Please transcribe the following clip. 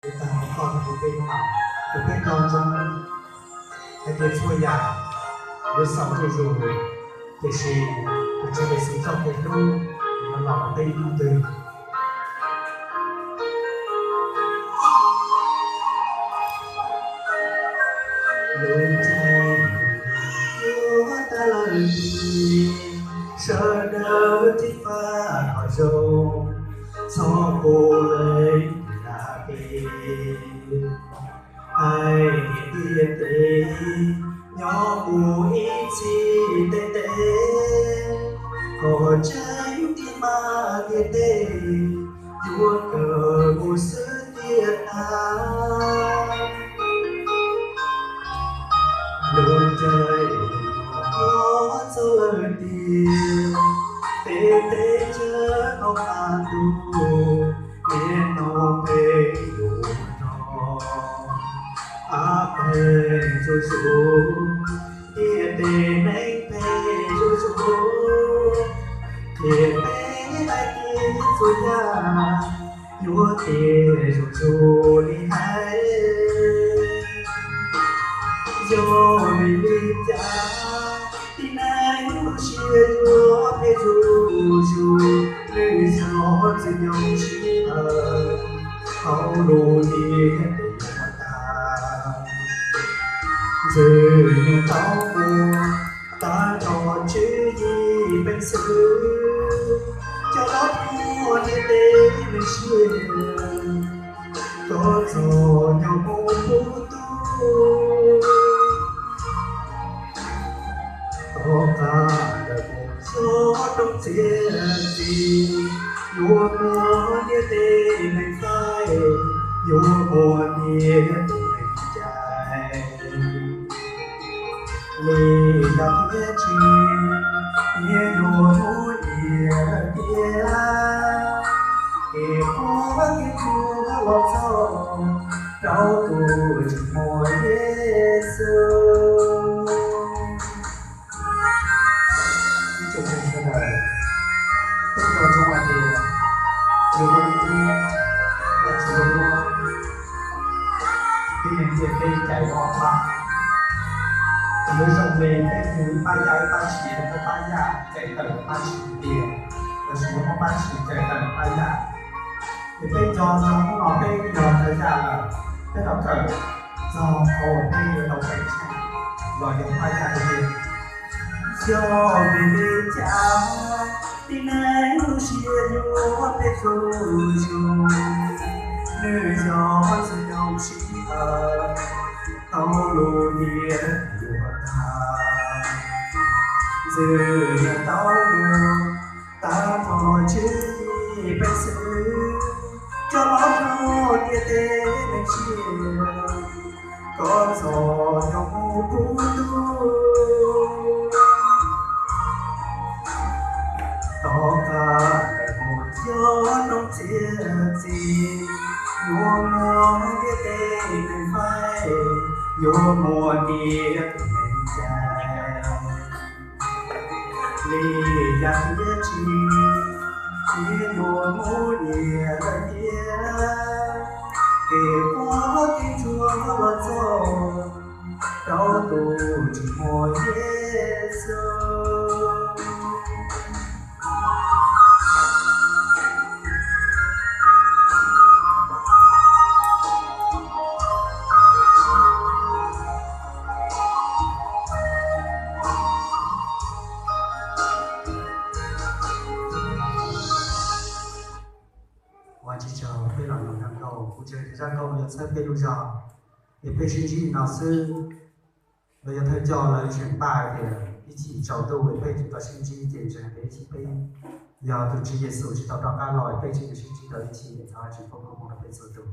Ua tag rau koj thiab kuv peb hnub no, kuv peb nco ntsoov hais tias txhua yam yuav xaus zuj zus, tiam sis tus Tswv Yexus txoj kev hlub yuav los rau peb ib hnub twg. Lub caij yuav tag lawm tiag, sawv daws ceev faj kom zoo, txhob pub lawv yam phem. Hais tias ntiaj teb nyob mus ib txhis ntev ntev, kom tseeb tiag mas ntiaj teb yuav kawg mus xwb tiag tas. Lub caij yuav txog lawm tiag, peb teb chaws no qab ntuj, niaj hnub peb yuav rov av phem zuj zus, ntiaj teb neeg phem zuj zus, ces peb hais tias txhua yam yuav tiag zuj zus li hais. Yog vim li cas tib neeg lub siab yuav phem zuj zus, nws yog txwj nyoog sij hawm, hauv lub ntiaj teb yuav muab tag. Ntxwg nyoog tau muab tag nrho tswv yim peb xwb, coj los rhuav ntiaj teb neeg siab, kom txog nyob mus puv tus. Tom qab ntawm mus xyov rooj txiaj txim, yuav muab ntiaj teb neeg faib, yuav muab ntiaj teb neeg cais. Li yam thiab tshee, nyias yuav mus nyias lawm tiag, kev qhuab kev tshuaj los txog rau tus tsis muaj Yexus. Ib tsoom phooj ywg sawv daws, peb nco ntsoov hais tias nyob hnub no, Vajtswv muab tib neeg ntiaj teb cais ob pab. Yuav zoo li peb yug ib pab yaj ib pab tshis, muab pab yaj cais tawm pab tshis tiag, lossis yuav muab pab tshis cais tawm pab yaj. Ces peb nco ntsoov hnub no peb yog cov yaj lawm, peb los kawm txog qhov uas peb yuav tau ceev tsheej los yog pab yaj tiag tiag. Xyov vim li cas tib neeg lub siab yuav phem zuj zus, nws yog txwj nyoog sij hawm, tau lub ntiaj teb yuav tag. Ntxwg nyoog tau muab tag nrho tswv yim peb xwb, coj los rhuav ntiaj teb neeg siab, kom txog nyob mus puv tus. Tom qab ntawm mus xyov rooj txiaj txim, yuav muab ntiaj teb neeg faib, yuav muab ntiaj teb neeg cais. Li yam thiab tshee, nyias yuav mus nyias lawm tiag, kev qhuab kev tshuaj los txog rau tus tsis muaj Yexus. Ua tsaug peb los mloog zaj nkauj, kuv ntseeg tias zaj nkauj no yuav txhawb peb lub zog, es peb sib ntsib li no xwb. Los yog thawj coj lawv tseem npaj tias ib chim tsaus ntuj es peb tseem tau sib ntsib, ces ntseeg tias ib chim peb, yog tus Tswv Yexus tsis tau rov qab los, peb tseem yuav sib ntsib tau ib chim. Thov Vajtswv foom koob hmoov rau peb txhua tus.